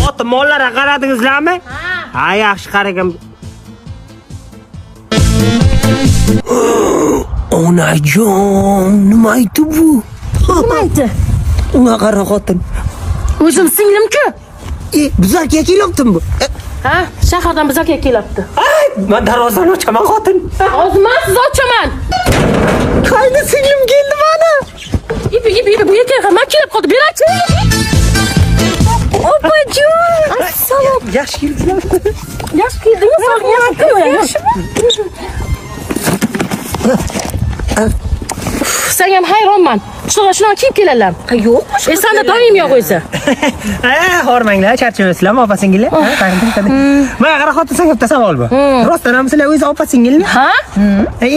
Xotin, mollarga qaradingizlarmi? Ha, yaxshi qaragan. Onajon, nima aytdi bu? Nima aytdi? Unga qara, xotin. O'zim singlim-ku. E, bizlarga kelyaptimi bu? Ha, shahardan bizlarga kelyapti. Ay, man darvozani ochaman, xotin. Hozir man sizni ochaman. Qayni singlim keldi mana. Ibi, ibi, ibi, bu yerga nima kelib qoldi? Berachi. Opajon. Assalom. Yaxshi keldinglar. Yaxshi keldingiz, sog'ingiz. Yaxshimi? Sen ham hayronman. Shunaqa shunaqa kiyib keladilar. Yo'q. E, senda doim yo'q o'zi. Ha, hormanglar, charchamasizlarmi, opa singillar? Ha, qarang, qarang. Mana qara, xotin, senga bitta savol bor. Rostdan ham sizlar o'zi opa singilmi? Ha?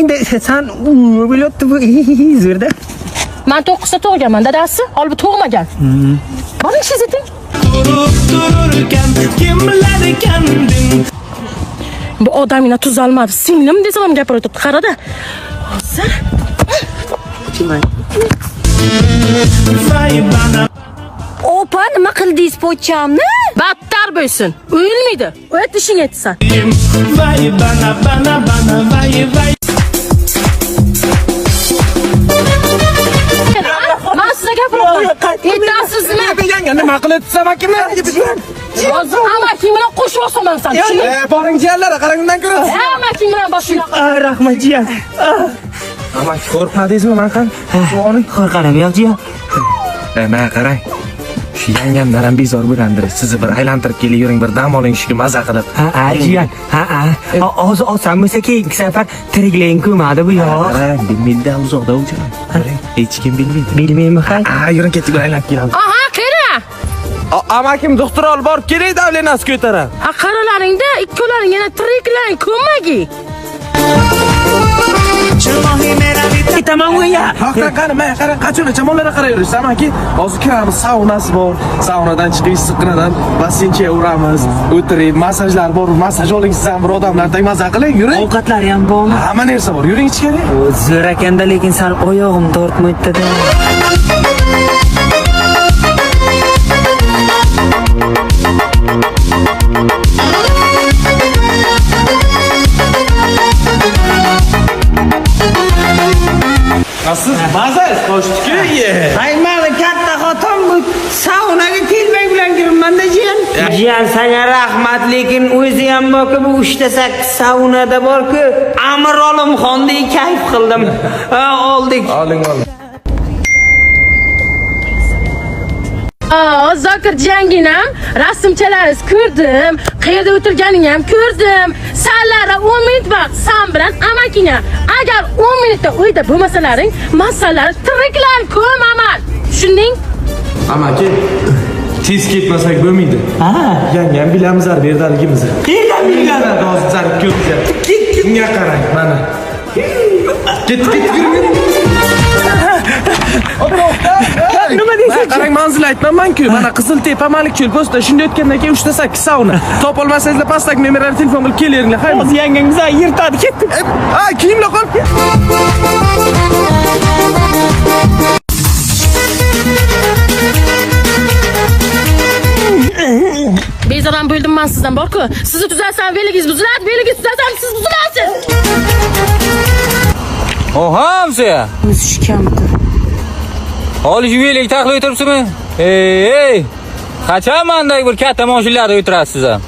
Endi san bo'lyapti bu zo'rda. Man 9 ta tug'ganman, dadasi olib tug'magan. Boring, ishingizni eting. Bu odamgina tuzalmadi. Singlim desam ham gapirib o'tiribdi. Qarada. Hozir Opa, nima qildingiz pochchamni? Battar bo'lsin. O'lmaydi. O't ishing etsan. Man sizga gapiryapman. Etasizmi? Yanga nima qilibsiz, amakimni? Hozir amaking bilan qo'shib olsaman san. Tushundingmi? Boring, jiyanlar, qarang undan ko'ra. Amaking bilan boshingni. Rahmat, jiyan. Amaki, qo'rqmadingizmi man ham? Oning qo'rqanim yo'q, jiyan. Mana qarang. Shu yangamdan ham bezor bo'landir. Sizni bir aylantirib kelayvering, bir dam oling shu maza qilib. Ha, ha, jiyan. Ha, ha. Hozir olsam bo'lsa, keyingi safar tirikliging ko'madi bu yoq. Qarang, bilmaydi, uzoqda o'chirang. Qarang, hech kim bilmaydi. Bilmaymi, hay? Ha, yuring, ketdik, bir aylanib kelamiz. Aha, qara. Amakim, doktor olib borib kelay, давление si ko'taradi. Ha, qaralaringda ikkovlaring yana tiriklang ko'magi. Ketaman o'ya. Haqdan qani, mana qarang, qachon mollarga qarayverasiz, amaki? Hozir kiramiz, saunasi bor. Saunadan chiqib, issiqqinadan basseyncha uramiz, o'tirib, massajlar bor, massaj oling siz ham, bir odamlardan maza qiling, yuring. Ovqatlari ham bormi? Hamma narsa bor, yuring ichkari. Zo'r ekanda, lekin sal oyog'im tortmaydi-da. Siz mazangiz qo'shdi-ku. Ay, mani katta xotin, bu saunaga telbak bilan kiribman-da, jiyan. Jiyan, senga rahmat, lekin o'zi ham borku, bu 3 ta 8 saunada borku, Amir Olimxondek kayf qildim. Ha, oldik. Oling, oling. Aa, Zokir jiyanginam rasmchalaringiz ko'rdim. Qayerda o'tirganing ham ko'rdim. Sanlara 10 minut vaqt, san bilan amakingga. Agar 10 minutda uyda bo'lmasalaring, man sanlarni tiriklar ko'maman. Tushunding? Amaki, tez ketmasak bo'lmaydi. Ha. Yangam bilamiz bu yerdaligimizni. Qayerdan bilgan? Hozir zarib ko'rib. Bunga qarang, mana. Ketdik, ketdik, yuring, yuring. Nima deysan? Qarang, manzil aytmanman-ku. Mana Qiziltepa, Malikcho'l postda shunday o'tgandan keyin 3 ta 8 sauna. Topolmasangizlar, pastdagi nomerlarga telefon qilib kelaveringlar. Haymi? Hozir yangam bizni yirtadi, ketdik. Ha, kiyimlar qolib ket. Bezor ham bo'ldim man sizdan borku. Sizni tuzalsam beligingiz buziladi, beligingiz tuzalsam siz buzilasiz. Oha, hamsoya. Muzishkamdi. Holi shu velik taxlab o'tiribsizmi? Ey, ey. Qachon mandagi bir katta mashinalarda o'tirasiz ham?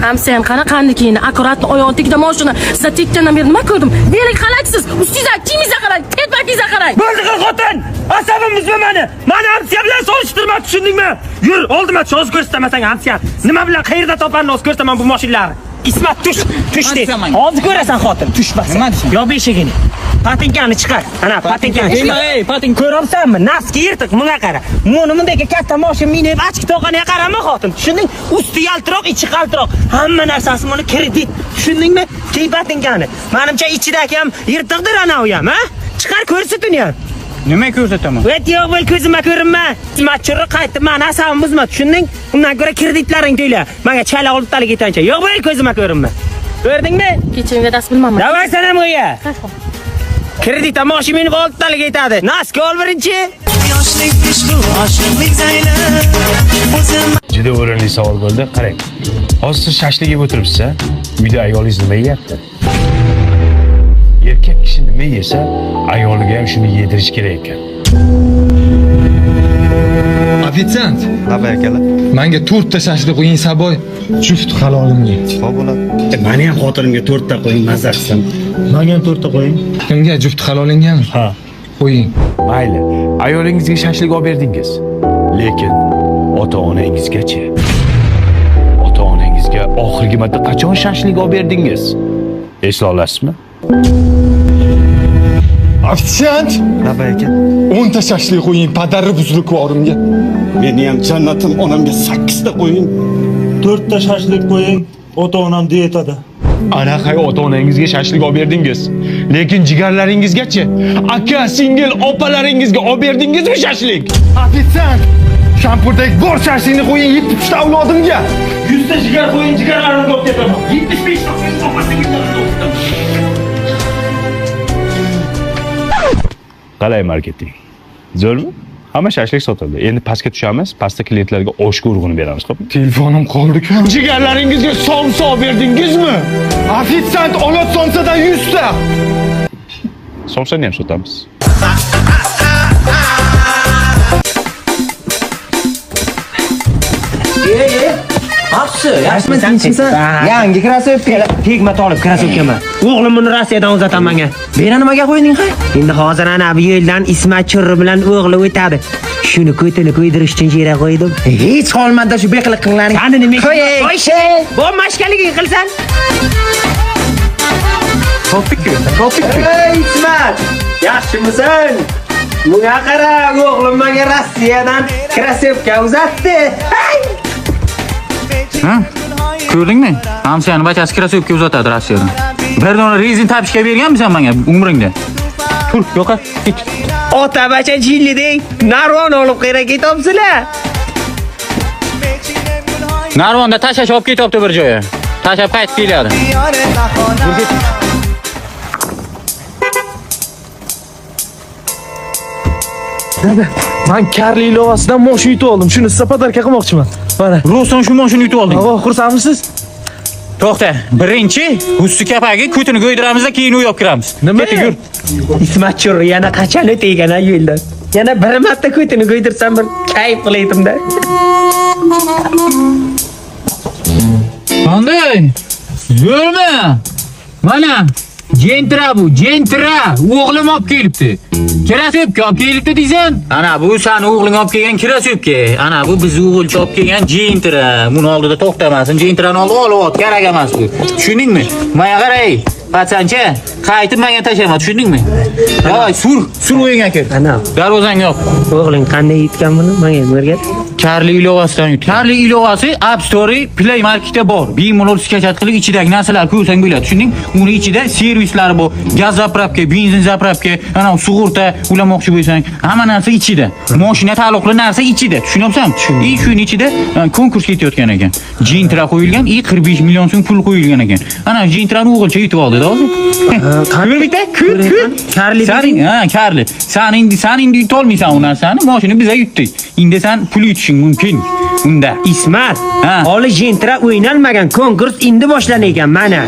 Hamsayam qana qannikini akkuratni oyog'i tagida mashina. Sizlar tekkandan beri nima ko'rdim? Velik halaksiz. Ustingizga kiyimingizga qarang, telpagingizga qarang. Bo'ldi, qil, xotin. Asabim buzma mani. Mani hamsiya bilan solishtirma, tushundingmi? Yur, oldima tush, hozir ko'rsataman senga hamsiya. Nima bilan qayerda toparni, hozir ko'rsataman bu mashinalarni. Ismat, tush, tush de. Hozir ko'rasan, xotin, tushmasin. Nima deysan? Yop eshigini. Patinkani chiqar. Ana, patinkani chiqar. Ey, patink. Ko'ryapsanmi? Naski yirtiq, bunga qara. Buni bunday katta mashina minib, ochki to'qoniga qarama, xotin. Tushunding? Usti yaltiroq, ichi qaltiroq. Hamma narsasi buni kredit. Tushundingmi? Kiy patinkani. Menimcha ichidagi ham yirtiqdir ana u ham, ha? Chiqar, ko'rsat uni ham. Nima ko'rsataman? Vet yo'q bo'l, ko'zimga ko'rinma. Machurri qaytib mani asabim buzma, tushunding? Undan ko'ra kreditlaring to'la. Menga chala olib talik yetancha. Yo'q bo'l, ko'zimga ko'rinma. Ko'rdingmi? Kechiring, dadasi, bilmayman. Davay san ham o'ya. Kredit mashina minib oltitalik yetadi. Naski ol birinchi. Yoshlik ishqu oshiqlik zayli. O'zim Juda o'rinli savol bo'ldi. Qarang. Hozir siz shashlik yeb o'tiribsiz, a? Uyda ayolingiz nima yeyapti? Erkak kishi nima yesa, ayoliga ham shuni yedirish kerak ekan. Ofitsiant, Labay akalar. Menga to'rtta shashlik qo'ying, saboy, juft halolimga. Xo'p bo'ladi. Mani ham xotinimga to'rtta qo'ying, mazza qilsin. Menga ham to'rtta qo'ying. Kimga, juft halolingami? Ha. Qo'ying. Mayli, ayolingizga shashlik olib berdingiz. Lekin ota-onangizgachi? Ota-onangizga oxirgi marta qachon shashlik olib berdingiz? Esla olasizmi? Ofitsiant, Labay aka. 10 ta shashlik qo'ying, padari buzrukvorimga. Meni ham jannatim onamga sakkizta qo'ying. To'rtta shashlik qo'ying, ota onam dietada. Ana hay, ota-onangizga shashlik olib berdingiz. Lekin jigarlaringizgachi? Aka, singil, opalaringizga olib berdingizmi shashlik? Ofitsiant, shampurdek bor shashlikni qo'ying 70 ta avlodimga. 100 ta jigar qo'ying, jigarlarimga olib ketaman. 75 ta qo'ying, opa singillarga olib ketaman. Qalay marketing? Zo'rmi? Hamma shashlik sotildi. Endi pastga tushamiz, pastda klientlarga oshga urg'uni beramiz, xo'pmi? Telefonim qoldi-ku. Jigarlaringizga somsa olib berdingizmi? Ofitsiant, olot somsadan 100 ta. Somsani ham sotamiz. Yaxshimisan, tinchmisan? Yangi krossovka. Tegma tolib krossovkaman. O'g'lim buni Rossiyadan uzataman menga. Bera nimaga qo'yding ha? Endi hozir ana bu yo'ldan Ismat churri bilan o'g'li o'tadi. Shuni ko'tini ko'ydirish uchun jera qo'ydim. Hech qolmadi shu beqiliqlaring. Qani nima? Qo'y. Qo'y. Bu mashkaliging qilsan. Topdik-ku, topdik-ku. Ey Ismat, yaxshimisan? Bunga qara, o'g'lim menga Rossiyadan krossovka uzatdi. Ha? Ko'rdingmi? Hamsiyani bachasi krossovka uzatadi Rossiyadan. Bir dona rezin tapishga berganmisan menga umringda? Tur, yo'qa, ket. Ota bacha jillidek narvon olib qayerga ketyapsizlar? Narvonda tashlash olib ketyapti bir joyga. Tashlab qaytib keladi. Yur, ket. Dada, man Karli ilovasidan moshina yutib oldim. Shuni sizga подарка qilmoqchiman. Mana. Rostdan shu mashina yutib olding. Avo, xursandmisiz? To'xta, birinchi usti kapagi ko'tini ko'ydiramiz-da, keyin uy olib kiramiz. Nima? Ketdik, yur. Ismat churri yana qachon o'taygan yo'ldan? Yana bir marta ko'tini ko'ydirsam bir kayf qilaydim-da. Qanday? Zo'rmi? Mana Gentra bu, Gentra. O'g'lim olib kelibdi. Krossovka olib kelibdi deysan? Ana bu sani o'g'ling olib kelgan krossovka. Ana bu bizni o'g'ilcha olib kelgan Gentra. Buni oldida to'xtamasin. Gentrani olib olib, kerak emas bu. Tushundingmi? Menga qaray. Patsancha, qaytib menga tashlama, tushundingmi? Voy, sur, sur o'yinga kir. Ana. Darvozang yo'q. O'g'ling qanday yutgan buni? Menga o'rgat. Karli ilovasidan yut. Karli ilovasi App Store, Play Marketda bor. Bemalol скачать qilib ichidagi narsalar ko'rsang bo'ladi. Tushunding? Uni ichida servislari bor. Gaz заправка, benzin заправка, ana sug'urta ulamoqchi bo'lsang, hamma narsa ichida. Mashina taalluqli narsa ichida. Tushunyapsanmi? И shuni ichida konkurs ketayotgan ekan. Gentra qo'yilgan, и 45 million so'm pul qo'yilgan ekan. Ana Gentrani o'g'ilcha yutib oldi-da hozir. Ko'r bitta, ko'r, ko'r. Karli. Sen, ha, Karli. Sen endi yuta olmaysan u narsani. Mashina biza yutdik. Endi sen pul yutishing mumkin unda. Ismat, Ha. holi Gentra o'ynalmagan, konkurs endi boshlangan ekan mana.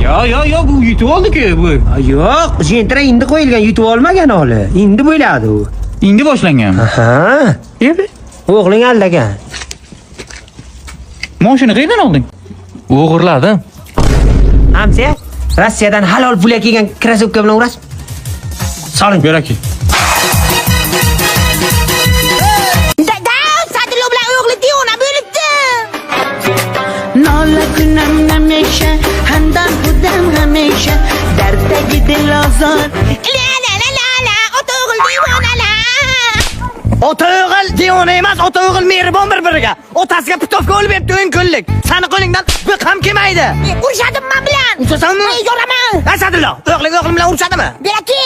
Yo, yo, yo, bu yutib oldi-ku bu. Yo'q, Gentra endi qo'yilgan, yutib olmagan holi. Endi bo'ladi u. Endi boshlangan. Ha? O'g'ling aldagan. Mashina qayerdan olding? O'g'irladim. Hamsiya, Rossiyadan halol pulga kelgan krossovka bilan urasiz. Soling. Ber aka. Dada, Sadilo bilan o'g'li devona bo'libdi. ناله کنم نمیشه همدم بودم همیشه دردگی دل آزار La la la la la, ota o'g'il devona la. Ota o'g'il devona emas, ota o'g'il mehribon bir-biriga. Otasiga путёвка olib beribdi 10 kunlik. Sani qo'lingdan biq ham kelmaydi. Urushadim men bilan. Ursasanmi? Ey, yoraman. Ha, Sadillo, o'g'ling o'g'lim bilan urushadimi? Beraki.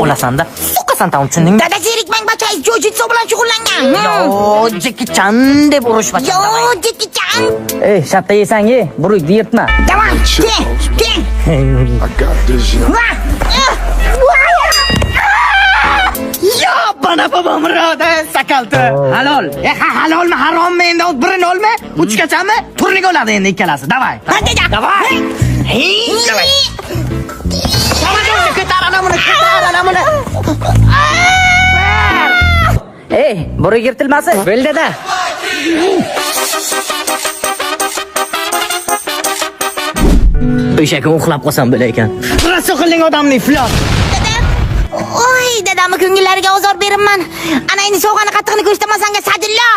O'lasanda, suqasan tam tushundingmi? Dada zerikmang, bachangiz jiu-jitsu bilan shug'ullangan. Yo, Jackie Chan deb urush Yo, Jackie Chan. Ey, shabta yesang ye, burukni yirtma. Tamam, teng, teng. Va. Yo. Yobbana bobomurod, sakalti. Halol. E ha halolmi, harommi endi birini olma, uchgachami? Turnik oladi endi ikkalasi. Davay. Davay. Davay. Ko'tar ana buni, ko'tar ana buni. Ey, buri yirtilmasin. Bo'ldi da. O'sha kun uxlab qolsam bo'lar ekan. Rosa qilding odamni iflos. Dadam. Oy, dadamni ko'ngillariga ozor beribman. Ana endi sovg'ani qattig'ini ko'rsataman senga Sadullo.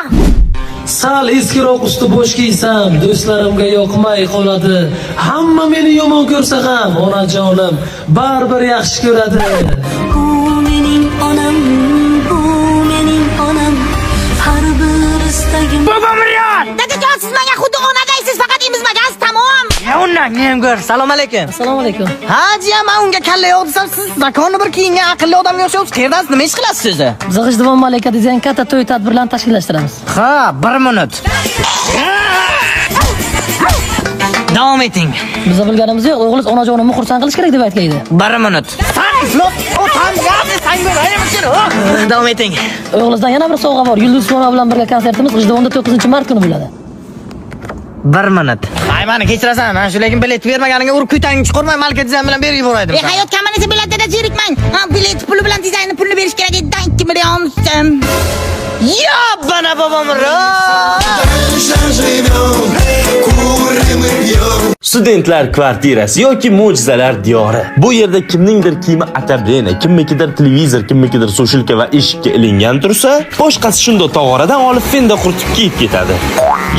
Sal eskiroq usti bo'sh kiysam, do'stlarimga yoqmay qoladi. Hamma meni yomon ko'rsa ham, onajonim baribir yaxshi ko'radi. Bu mening onam, bu mening onam. Har bir istagim Bobomurod! Dadajon, siz menga xuddi onadaysiz, faqat emizmagansiz, tamom. Ya undan nem ko'r. Salom alaykum. Assalomu alaykum. Ha, jiyan, men unga kalla yo'q desam, siz zakonni bir kiyingan aqlli odamga o'xshayapsiz. Qayerdan nima ish qilasiz o'zi? Biz G'ijduvon Malika degan katta to'y tadbirlarni tashkillashtiramiz. Ha, bir minut. Davom eting. Biz bilganimiz yo'q, o'g'liz onajonimni xursand qilish kerak deb aytgan edi. Bir minut. San iflos, otam gapni san ko'r. Davom eting. O'g'lizdan yana bir sovg'a bor. Yulduz Usmonova bilan birga konsertimiz G'ijduvonda 9-mart kuni bo'ladi. Bir minut. Ay, meni kechirasan, mana shu lekin bilet bermaganingga urib ko'tangni chiqarmay Malika dizayn bilan berib yuboraydim. E, hayot kamanisi biletda zerikmang. Ha, bilet puli bilan dizaynni pulini berish kerak edi, 2 million so'm. Yobbana bobomurod! Studentlar kvartirasi yoki mo'jizalar diyori. Bu yerda kimningdir kiyimi atabrena, kimnikidir televizor, kimnikidir sushilka va eshikka ilingan tursa, boshqasi shunda tog'oradan olib fenda quritib kiyib ketadi.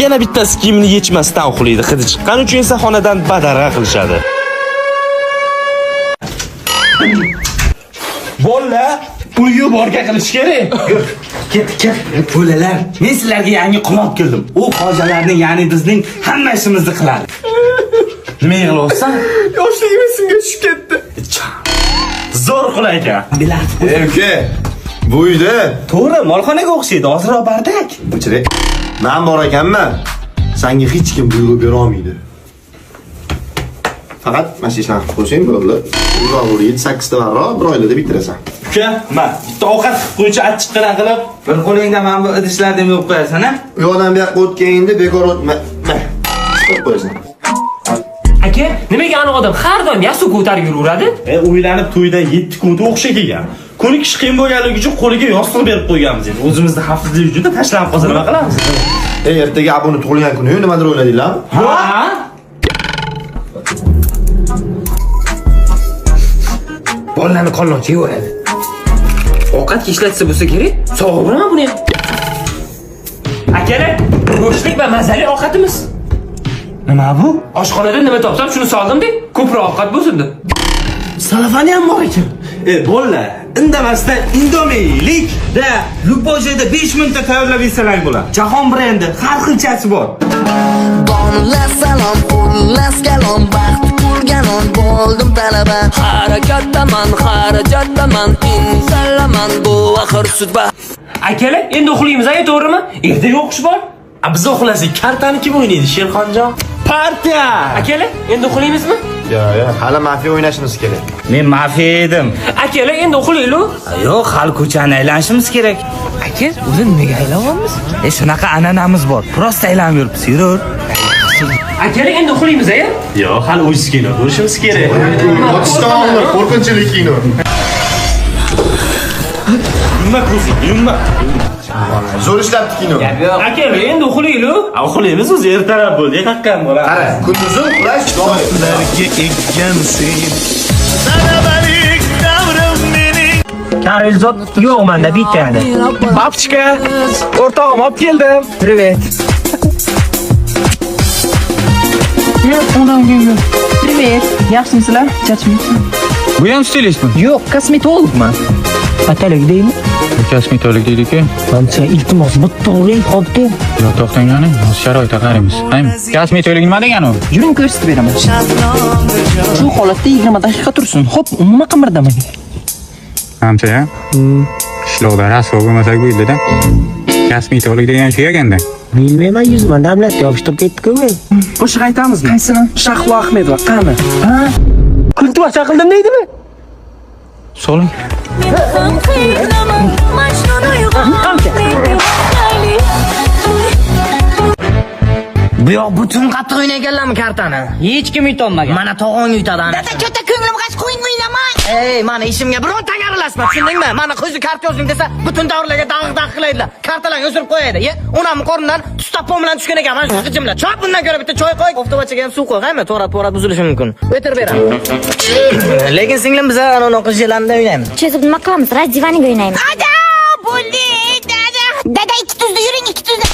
Yana bittasi kiyimini yechmasdan uxlaydi, hidi chiqqani uchun esa xonadan badarg'a qilishadi. Bolla, uyi borga qilish kerak. Ketdik, ket. To'lalar, men sizlarga yangi qul olib keldim. U xojalarning, ya'ni bizning hamma ishimizni qiladi. Nima yig'layapsan? Yoshligim esimga tushib ketdi. Zo'r qul ekan. Uka, bu uyda To'g'ri, molxonaga o'xshaydi, ozroq bardak. O'chiring. Men bor ekanman. Senga hech kim buyruq bera olmaydi. Faqat mana shu ishlarni qilib qo'ysang bo'ldi. Uzoq 7-8 ta varroq bir oylada bitirasan. Uka, ma, bitta ovqat qilib qo'ychi, achchiqqina qilib. Bir qo'lingda mana bu idishlarni yuvib qo'yasan, a? U yoqdan bu yoqqa o'tganingda bekor o'tma. Chiqib qo'yasan. Aka, nimaga aniq odam har doim yassuv ko'tarib yuraveradi? O'ylanib to'yda 7 kun o'xsha kelgan. Ko'nikish qiyin bo'lganligi uchun qo'liga yostiq berib qo'yganmiz endi. O'zimizni xavfsizlik uchun tashlanib qolsa nima qilamiz? Ertaga abuni tug'ilgan kuni nimadir o'yladinglarmi? Ha? Bolalarni qolloncha yevoradi. Ovqatga ishlatsa bo'lsa kerak, sovg'a bo'laman buni ham. Akalar, go'shtlik va mazali ovqatimiz. Nima bu? Oshxonada nima topsam shuni soldim-da, ko'proq ovqat bo'lsin deb. Salafani ham bor ekan. Bolalar, indamasdan indomiylik Da, любой joyda 5 minutda tayyorlab yesalar bo'ladi. Jahon brendi, har xilchasi bor. Domla salom, xullas kalom, baxt ko'rganon bo'ldim talaba. Harakatdaman, xarajatdaman, insonlaman bu axir sudba. Akalar, endi uxlaymiz, aya to'g'rimi? Ertaga o'qish bor. A biz uxlasak kartani kim o'ynaydi, Sherxonjon? Partiya! Akalar, endi uxlaymizmi? Yo'q, yo'q, hali mafiya o'ynashimiz kerak. Men mafiya edim. Akalar, endi uxlaylik. Yo'q, hali ko'chani aylanishimiz kerak. Aka, o'zi nimaga aylanyapmiz? Shunaqa an'anamiz bor. Prosta aylanib yuribmiz, yurur. Akalar, endi uxlaymiz, aya. Yo'q, hali o'z kino ko'rishimiz kerak. Otishdan oldin qo'rqinchli kino. Yumma ko'zing, yumma. Zo'r ishlabdi kino. Akalar, endi uxlaylik. A uxlaymiz o'zi ertalab bo'ldi, qaqqan bo'ladi. Qara, kunduzi uxlash doim. Karilzot yo'q menda bitta edi. Babchika, o'rtog'im olib keldim. Привет. Привет. Yaxshimisizlar? Charchamayapsizmi? Bu ham stilistmi? Yo'q, kosmetologman. Patalik deymi? Kosmetolog deydi-ku. Mancha iltimos bitta uring, xo'p-da. Yo'q, to'xtangani, hozir sharoitga qaraymiz. Aymi? Kosmetolog nima degani u? Yuring ko'rsatib beraman. Shu holatda 20 daqiqa tursin. Xo'p, umuman qimirdamang. Hamsa, qishloqda rasvo bo'lmasak bo'ldi-da. Kosmetolog degan shu ekanda. Bilmayman, yuzimga damlatga yopishtirib ketdi-ku men. Qo'shiq aytamizmi? Qaysini? Shahlo Ahmedova, qani? Ha? Kultuvasha qildim deydimi? Soling. Bu yoq butun qattiq o'ynayganlarmi kartani? Hech kim yutolmagan. Mana tog'ong yutadi ana. Dada, cho'ta ko'nglim g'ash qo'ying o'ynamang. Ey, mani ishimga birontang aralashma, tushundingmi? Mani qo'zi karta yozing desa, butun davrlarga dag'ig' qilaydilar. Kartalarni o'sirib qo'yadi. Ye, onamni qornidan tustapon bilan tushgan ekan, mana shu g'ijimlar. Chop bundan ko'ra bitta choy qo'y. Koftabachaga ham suv qo'y, haymi? To'g'rat-po'rat buzilishi mumkin. O'tir beraman. Lekin singlim biza ana qiz jelanda o'ynaymiz. Cho'zib nima qilamiz? Razdivaniga o'ynaymiz. Ada, bo'ldi, dada. Dada, ikki tuzni yuring, ikki tuzni.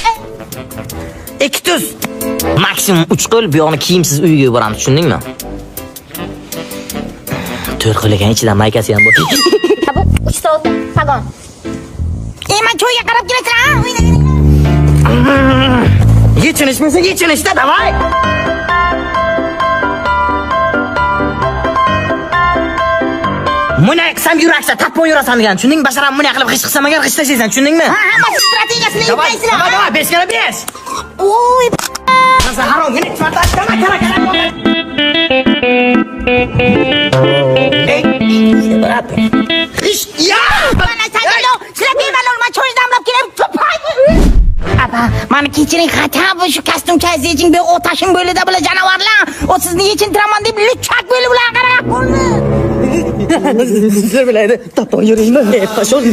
Ikki tuz. Maksimum 3 qo'l, bu yoqni kiyimsiz uyga yuboramiz, tushundingmi? 4 qo'l ekan, ichidan maykasi ham bor. Bu 3 soat pagon. Man choyga qarab kelasan, ha? O'yna. Yechinishmasa yechinishda, davay. Bunday qilsam yuraksa, tappon yurasan degan, tushundingmi? Basharam bunday qilib g'isht qilsam agar g'isht tashlaysan, tushundingmi? Ha, hammasi strategiyasini Davay, yutmaysizlar. davay, davay, 5 karra 5. Oy, Sen haromgina marta aytaman, kara kara. Ey, g'isht, ya! Mana Sadillo, sizlar bemalol man choy damlab kelib, to'pay. Apa, mani kechiring, xato bu shu kostyumcha yeching, bu otashim bo'ldi bular janavorlar. O sizni yechintiraman deb luchak bo'lib ular qarab qo'lni. Sizlar biladi, tappon yuringmi? Ey, pashol.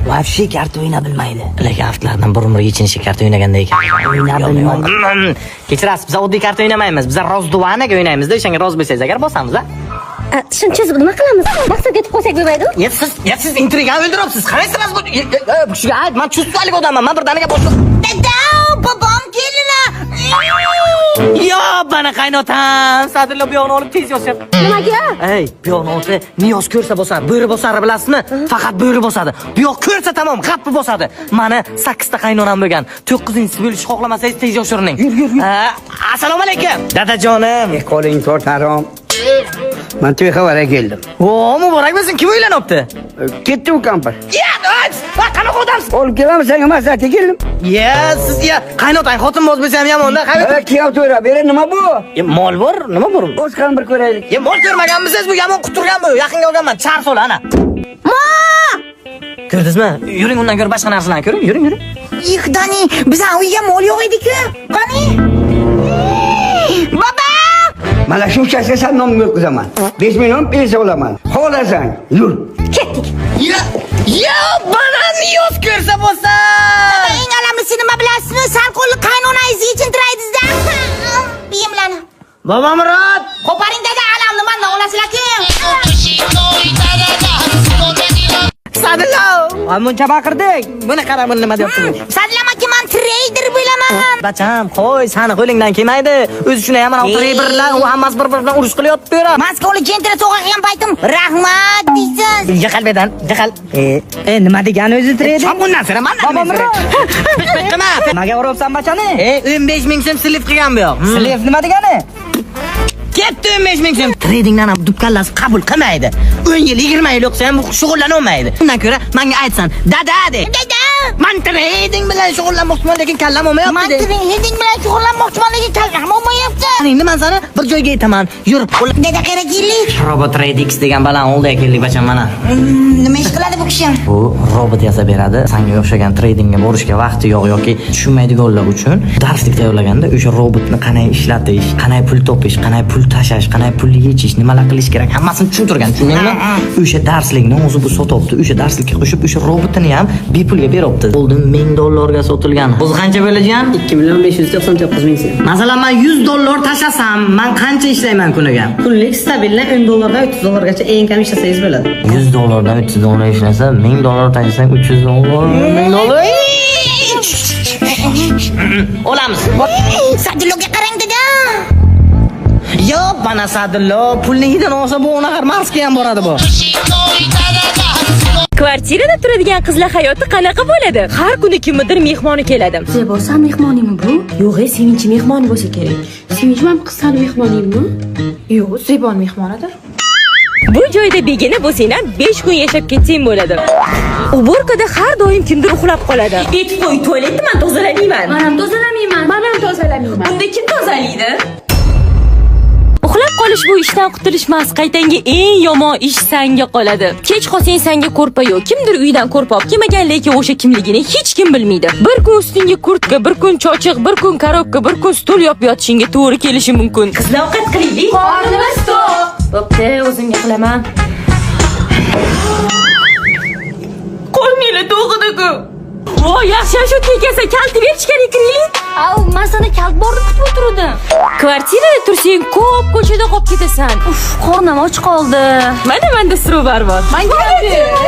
Вообще karta o'yna bilmaydi. Lekin haftalardan bir umr yechinishga karta o'ynaganda ekan. O'yna bilmaydi. Kechirasiz, biz oddiy karta o'ynamaymiz. Biz rozduvanaga o'ynaymiz-da, o'shanga rozi bo'lsangiz agar bosamiz-a. Shuni cho'zib nima qilamiz? Maqsadga yetib qo'ysak bo'lmaydimi? Ya siz, ya siz intrigani o'ldiryapsiz. Qaraysizlar bu bu kishiga ayt, men chustalik odamman. Men birdaniga boshqa Dada, bobom keldilar. Yo, bana qaynotam. Sadillo bu yoqni olib tez yozib. Nimaga? Ey, bu yoqni olsa niyoz ko'rsa bosar, bo'ri bosar bilasizmi? Faqat bo'ri bosadi. Bu yoq ko'rsa tamom, g'appi bosadi. Mani 8 ta qaynonam bo'lgan. 9-inchisi bo'lishni xohlamasangiz tez yoshiring. Yur, yur, yur. Assalomu alaykum. Dadajonim. Qo'ling to'rt harom. Man to'yxonaga keldim. O, muborak bo'lsin. Kim uylanibdi? Ketdi u kampir. Ya, qanaqa odamsiz? Olib kelaman senga maslahatga keldim. Ya, siz ya qaynotang xotin boz bo'lsa ham yomonda. Ha, kuyov to'yra beri nima bu? Ya, mol bor, nima bor? O'z qani bir ko'raylik. Ya, mol ko'rmaganmisiz? Bu yomon quturgan bu. Yaqinga olganman. Char so'la ana. Ma! Ko'rdingizmi? Yuring undan ko'ra boshqa narsalarni ko'ring, yuring, yuring. Yiqdani, bizning uyga mol yo'q edi-ku. Qani? Baba! Mana shu uchastka san nomimga o'tkazaman. 5 million pensiya olaman. Xohlasang, yur. Ketdik. Ya, ya, bana niyoz ko'rsa bo'lsa. Dada, eng alamlisi nima bilasizmi? Sal qo'lli qaynonangizni yechintiraydiz-da. Biyimlarni. Bobomurod, Qo'paring dada, alamni mandan olasizlar-ku. Sadillo. Muncha baqirdik. Buni qara, buni nima deyapti bu? Sadillo aka, man treyder bo'laman. Bacham, qo'y, sani qo'lingdan kelmaydi. O'zi shuni ham mana treyderlar, u hammasi bir-biri bilan urush qilyapti bu yerda. Moskvalik jentra sovg'a qilgan paytim rahmat deysiz. Yiqil bedan, yiqil. E, nima degani o'zi treyder? Chop bundan sira, mandan Bobomurod. Qilma. Nimaga uryapsan bachani? E, 15 ming so'm slip qilgan bu yoq. Slif nima degani? Ketdi 15 ming so'm. Tradingdan ham dubkallasi qabul qilmaydi. 10 yil, 20 yil o'qisa ham bu shug'ullanolmaydi. Undan ko'ra menga aytsan, dada de. Dada, Man trading bilan shug'ullanmoqchiman, lekin kallam olmayapti man de. trading bilan shug'ullanmoqchiman, lekin kallam olmayapti. Endi man seni bir joyga aytaman. Yur. Dada, qayerga keldik? Robot Trade X degan balan oldiga keldik bacham mana. Nima ish qiladi bu kishi? Bu robot yasab beradi. Sanga o'xshagan tradingga borishga vaqti yo'q yoki tushunmaydiganlar uchun darslik tayyorlaganda o'sha robotni qanday ishlatish, qanday pul topish, qanday pul tashlash, qanday pul yechish, nimalar qilish kerak, hammasini tushuntirgan, tushundingmi? O'sha darslikni o'zi bu sotibdi. O'sha darslikka qo'shib o'sha robotini ham bepulga beribdi. Oldin 1000 dollarga sotilgan. O'zi qancha bo'lgan? 2 million 599 ming so'm. Masalan, men 100 dollar tashlasam, men qancha ishlayman kuniga? Kunlik stabilni 10 dollardan 300 dollargacha eng kam ishlasangiz bo'ladi. 100 dollardan 300 dollar ishlasa, 1000 dollar tashlasang 300 dollar, 1000 dollar. Olamiz. Sadilloga qarang dada. Yo, mana Sadillo, pulni hidini olsa bu unaqa Marsga ham boradi bu. Kvartirada turadigan qizlar hayoti qanaqa bo'ladi? Har kuni kimnidir mehmoni keladi. Zebo, san mehmoningmi bu? Yo'q, Sevinch mehmoni bo'lsa kerak. Sevinch ham qizsan mehmoningmi? Yo'q, Zebon mehmonidir. Bu joyda begona bo'lsang ham 5 kun yashab ketsang bo'ladi. Uborkada har doim kimdir uxlab qoladi. Aytib qo'y, tualetni men tozalamayman. Men ham tozalamayman. Men ham tozalamayman. Unda kim tozalaydi? Kechikib qolish bu ishdan qutulish emas, qaytanga eng yomon ish sanga qoladi. Kech qolsang sanga ko'rpa yo'q. Kimdir uydan ko'rpa olib kelmagan, lekin o'sha kimligini hech kim bilmaydi. Bir kun ustingga kurtka, bir kun chochiq, bir kun коробка, bir kun stul yopib yotishingga to'g'ri kelishi mumkin. Qizlar, ovqat qilaylik. Qornimiz to'q. Bo'pti, o'zimga qilaman. Qorninglar to'g'idi-ku. Voy, yaxshi shu ekansan, kalti ber, ichkariga kiraylik. Au, man seni kalt bor deb kutib o'tirdim. Kvartirada tursang ko'p ko'chada qolib ketasan. Uf, qornim och qoldi. Mana menda Strobar bor. Manga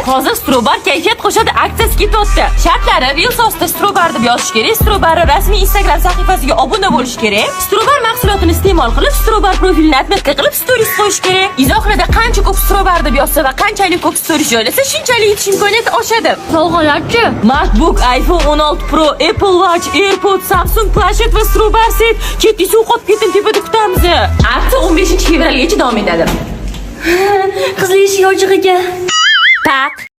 Hozir Strobar kayfiyat qo'shadi aksiyasi ketyapti. Shartlari: Reels ostida Strobar deb yozish kerak, Strobar rasmiy Instagram sahifasiga obuna bo'lish kerak. Strobar mahsulotini iste'mol qilib, Strobar profilini отметка qilib stories qo'yish kerak. Izohlarda qancha ko'p Strobar deb yozsa va qanchalik ko'p stories joylasa, shunchalik yutish imkoniyati oshadi. Sovg'alarchi? MacBook, iPhone 16 Pro, Apple Watch, AirPods, Samsung planshet va Strobar set. Ketdik, suv qotib ketdim, tepada kutamiz. Aksiya 15 fevralgacha davom etadi. Qizlar, eshik ochiq ekan. Taq.